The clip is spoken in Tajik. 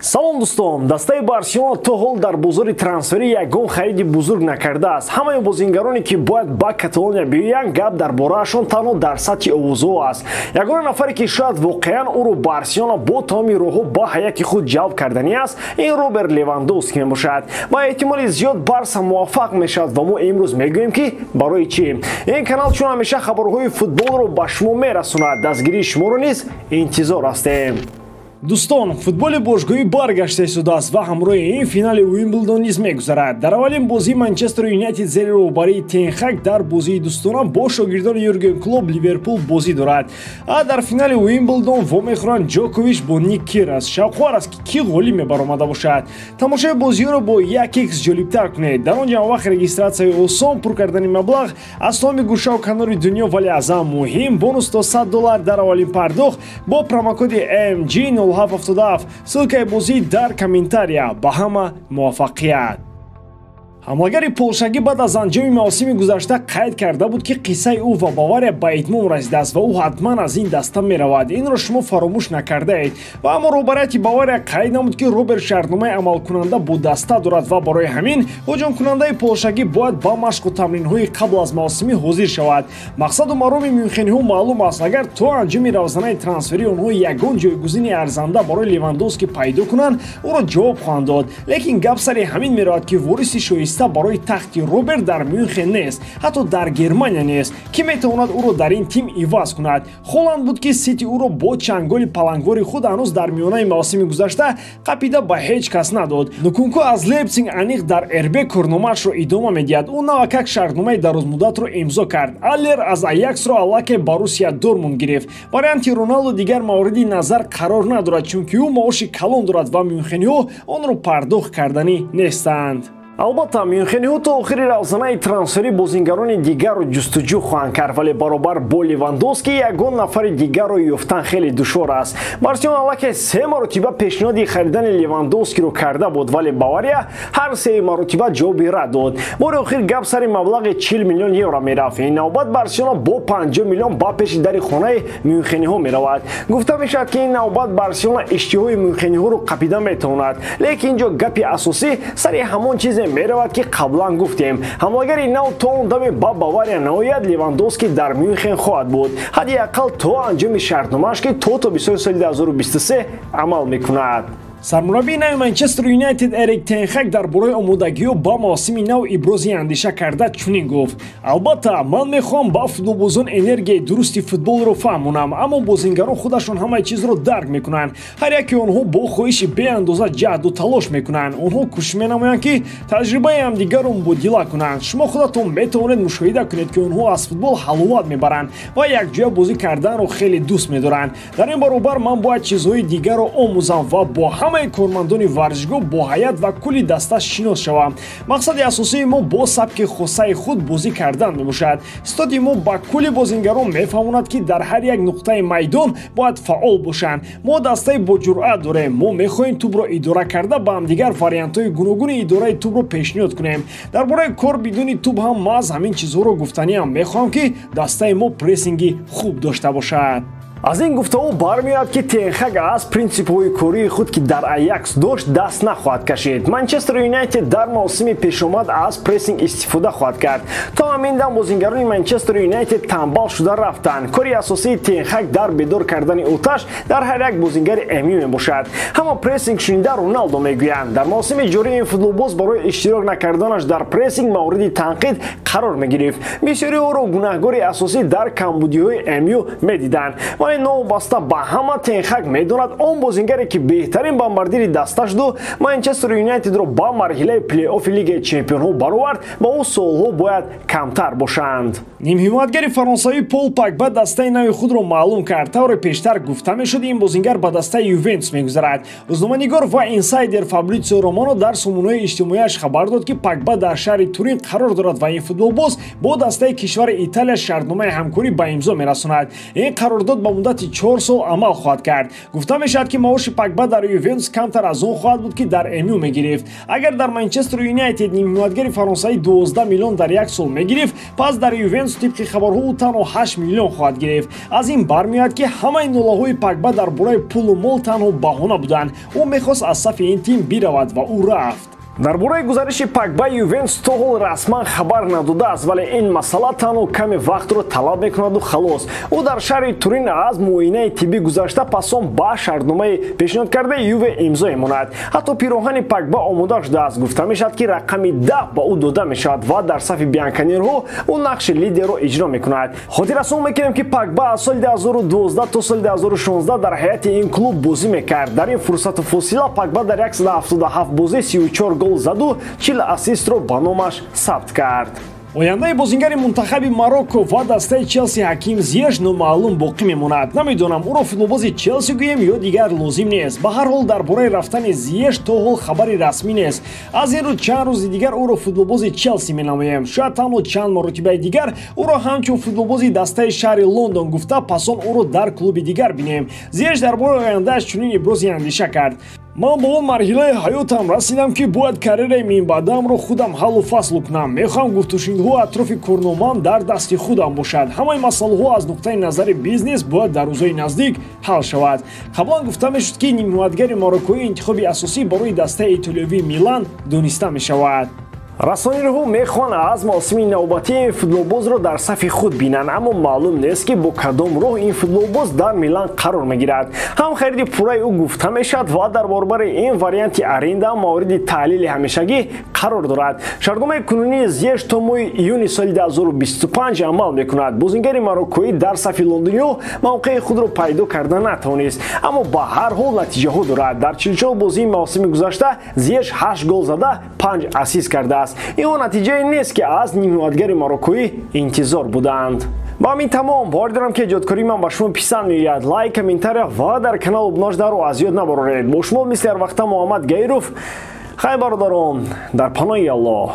Салом дӯстон, дастаи Барселона то ҳол дар бозори трансферӣ ягон хариди бузург накардааст. Ҳамаи бозингароне, ки бояд ба Каталония биёянд, гап дар бораашон танҳо дар сатҳи овозҳо аст. Ягона нафаре, ки шояд воқеан ӯро Барселона бо тамоми роҳҳо ба ҳайати худ ҷалб карданӣ аст, ин Роберт Левандовски мебошад. Ба эҳтимоли зиёд Барса муваффақ мешавад ва мо имрӯз мегӯем, ки барои чӣ. Ин канал чун ҳамеша хабарҳои футболро ба шумо мерасонад. Дастгирии шуморо низ интизор ҳастем. Дӯстон, футболи бошгоҳӣ баргашта истодааст ва ҳамроҳи ин финали Уимблдон низ мегузарад. Дар аввалин бозӣ Манчестер Юнайтед зери роҳбарии Тен Хаг дар бозии дӯстона бо шогирдони Юрген Клоп Ливерпул бозӣ дорад. А дар финали Уимблдон вомехӯранд Ҷокович бо Ник Кирас. Шавқовар аст, ки кӣ ғолиб мебаромада бошад. Тамошои бозиҳоро бо 1x ҷолибтар кунед. Дар он ҷо вақт регистратсияи осон, пур кардани маблағ аз тамоми гӯшаву канори дунё, вале аз ҳам муҳим бонус то $100 дар аввалин пардохт бо промокоди MG 0777. Ссылкаи бозӣ дар комментария. Ба ҳама муваффақият. Ҳамлагари полшагӣ баъд аз анҷоми мавсими гузашта қайд карда буд, ки қиссаи ӯ ва Бавария ба итмом расидааст ва ӯ ҳатман аз ин даста меравад. Инро шумо фаромӯш накардаед. Ва аммо роҳбарияти Бавария қайд намуд, ки Роберт шартномаи амалкунанда бо даста дорад ва барои ҳамин ҳуҷумкунандаи полшагӣ бояд ба машқу тамринҳои қабл аз мавсимӣ ҳозир шавад. Мақсаду мароми мюнхениҳо маълум аст. Агар то анҷоми равзанаи трансферии онҳо ягон ҷойгузини арзанда барои Левандовски пайдо кунанд, ӯро ҷавоб хоҳанд дод. Лекин гап сари ҳамин меравад, ки вориси шоиста барои тахти Роберт дар Мюнхен нест, ҳатто дар Германия нест, ки метавонад ӯро дар ин тим иваз кунад. Холанд буд, ки Сити ӯро бо чанголи палангвори худ ҳанӯз дар миёнаи мавсими гузашта қапида ба ҳеҷ кас надод. Нукунку аз Лейпсиг аниқ дар РБ корномаашро идома медиҳад. Ӯ навакак шартномаи дарозмуддатро имзо кард. Аллер аз Аяксро аллакай Боруссия Дортмунд гирифт. Варианти Роналдо дигар мавриди назар қарор надорад, чунки ӯ маоши калон дорад ва мюнхениҳо онро пардохт карданӣ нестанд. Албатта, мюнхениҳо то охири равзанаи трансферӣ бозингарони дигарро ҷустуҷӯ хоҳанд кард, вале баробар бо Левандовски ягон нафари дигарро ёфтан хеле душвор аст. Барселона аллакай се маротиба пешниҳоди харидани Левандовскиро карда буд, вале Бавария ҳар се маротиба ҷавоби рад дод. Бори охир гап сари маблағи 40 миллион евро мерафт. Ин навбат Барселона бо 50 миллион ба пеши дари хонаи мюнхениҳо меравад. Гуфта мешавад, ки ин навбат Барселона иштиҳои мюнхениҳоро қапида метавонад, лекин инҷо гапи асосӣ сари ҳамон чизе меравад, ки қаблан гуфтем. Ҳамлагари нав то он даме ба Бавария наояд, Левандовски дар Мюнхен хоҳад буд, ҳадди ақал то анҷоми шартномааш, ки то тобистони соли 2023 амал мекунад. Сармураббии нави Манчестер Юнайтед Эрик Тен Хаг дар бораи омодагиҳо ба мавсими нав ибрози андеша карда чунин гуфт: албатта, ман мехоҳам ба футболбозон энергияи дурусти футболро фаҳмонам, аммо бозингарон худашон ҳамаи чизро дарк мекунанд. Ҳар яке онҳо бо хоҳиши беандоза ҷаҳду талош мекунанд. Онҳо кӯшиш менамоянд, ки таҷрибаи ҳамдигарро мубодила кунанд. Шумо худатон метавонед мушоҳида кунед, ки онҳо аз футбол ҳаловат мебаранд ва якҷоя бозӣ карданро хеле дӯст медоранд. Дар ин баробар ман бояд чизҳои дигарро омӯзам ва бо ҳамаи кормандони варзишгоҳ, бо ҳайат ва кулли даста шинос шавам. Мақсади асосии мо бо сабки хосаи худ бозӣ кардан мебошад. Истоди мо ба кулли бозингарон мефаҳмонад, ки дар ҳар як нуқтаи майдон бояд фаъол бошанд. Мо дастаи боҷуръат дорем. Мо мехоҳем тӯбро идора карда ба ҳамдигар вариантҳои гуногуни идораи тӯбро пешниҳод кунем. Дар бораи кор бидуни тӯб ҳам маҳз ҳамин чизҳоро гуфтаниам. Мехоҳам, ки дастаи мо прессинги хуб дошта бошад. Аз ин гуфтаҳо бармеояд, ки Тен Хаг аз принсипҳои кории худ, ки дар Аякс дошт, даст нахоҳад кашид. Манчестер Юнайтед дар мавсими пешомад аз прессинг истифода хоҳад кард. То ҳамин дам бозингарони Манчестер Юнайтед танбал шуда рафтанд. Кори асосии Тен Хаг дар бедор кардани оташ дар ҳар як бозингари МЮ мебошад. Ҳама прессинг шунида Роналдо мегӯянд. Дар мавсими ҷорӣ ин футболбоз барои иштирок накарданаш дар прессинг мавриди танқид қарор мегирифт. Бисёри ӯро гунаҳгори асосӣ дар камбудиҳои МЮ медиданд. Вале новобаста ба ҳама Тен Хаг медонад, он бозингаре, ки беҳтарин бомбардири даста шуду Манчестер Юнайтедро ба марҳилаи плей-оффи Лигаи чемпионҳо баровард, ба ӯ суолҳо бояд камтар бошанд. Нимҳимоятгари фаронсавӣ Пол Погба дастаи нави худро маълум кард. Тавре пештар гуфта мешуд, ин бозингар ба дастаи Ювентус мегузарад. Рӯзноманигор ва инсайдер Фабритсио Романо дар сомонаҳои иҷтимоияш хабар дод, ки Погба дар шаҳри Турин қарор дорад ва ин футболбоз бо дастаи кишвари Италия шартномаи ҳамкорӣ ба имзо мерасонад. Ин қарордод ба муддати 4 сол амал хоҳад кард. Гуфта мешавад, ки маоши Погба дар Ювентус камтар аз он хоҳад буд, ки дар МЮ мегирифт. Агар дар Манчестер Юнайтед нимҳимоятгари фаронсавӣ 12 миллион дар як сол мегирифт, пас дар Ювентус тибқи хабарҳо ӯ танҳо 8 миллион хоҳад гирифт. Аз ин бармеояд, ки ҳамаи нолаҳои Погба дар бораи пулу мол танҳо баҳона буданд. Ӯ мехост аз сафи ин тим биравад ва ӯ рафт. Дар бораи гузариши Погба Ювентус то ҳол расман хабар надодааст, вале ин масъала танҳо каме вақтро талаб мекунаду халос. Ӯ дар шаҳри Турин аз муоинаи тиббӣ гузашта, пас он ба шартномаи пешниҳод кардаи Юве имзо мемонад. Ҳатто пироҳани Погба омода шудааст. Гуфта мешавад, ки рақами 10 ба ӯ дода мешавад ва дар сафи бианканерҳо ӯ нақши лидерро иҷро мекунад. Хотиррасон мекунем, ки Погба аз соли 2012 то соли 2016 дар ҳайати ин клуб бозӣ мекард. Дар ин фурсату фосила Погба дар 177 бозӣ 34 гол заду 40 ассистро ба номаш сабт кард. Ояндаи бозингари мунтахаби Марокко ва дастаи Челси Ҳаким Зиеш номаълум боқӣ мемонад. Намедонам, ӯро футболбози Челси гӯем ё дигар лозим нест. Ба ҳар ҳол, дар бораи рафтани Зиеш то ҳол хабари расмӣ нест. Аз ин рӯ чанд рӯзи дигар ӯро футболбози Челси менамоем. Шояд танҳо чанд маротибаи дигар ӯро ҳамчун футболбози дастаи шаҳри Лондон гуфта, пас он ӯро дар клуби дигар бинем. Зиеш дар бораи ояндааш чунин ибрози андеша кард: ман ба он марҳилаи ҳаётам расидам, ки бояд карьераи минбаъдаамро худам ҳаллу фасл кунам. Мехоҳам гуфтушунидҳо атрофи корномаам дар дасти худам бошад. Ҳамаи масъалаҳо аз нуқтаи назари бизнес бояд дар рӯзҳои наздик ҳал шавад. Қаблан гуфта мешуд, ки нимҳимоятгари мароккоӣ интихоби асосӣ барои дастаи итолиёвии Милан дониста мешавад. Расониҳо мехоҳанд аз мавсими навбатии ин футболбозро дар сафи худ бинанд, аммо маълум нест, ки бо кадом роҳ ин футболбоз дар Милан қарор мегирад. Ҳам хариди пурраи ӯ гуфта мешавад ва дар баробари ин варианти аренда мавриди таҳлили ҳамешагӣ қарор дорад. Шартномаи кунунии Зиеш то моҳи июни соли 2025 амал мекунад. Бозингари мароккоӣ дар сафи лондониҳо мавқеи худро пайдо карда натавонист, аммо ба ҳар ҳол натиҷаҳо дорад. Дар 44 бозии мавсими гузашта Зиеш 8 гол зада, 5 ассист кардааст. Ин он натиҷае нест, ки аз нимҳимоятгари мароккоӣ интизор буданд. Ба ҳамин тамом. Бовар дорам, ки эҷодкории ман ба шумо писанд меояд. Лайк, комментария ва дар канал обуна шударо аз ёд набароред. Бо шумо мисли ҳар вақта Муҳаммад Гаиров. Хайр, бародарон, дар паноҳи Аллоҳ.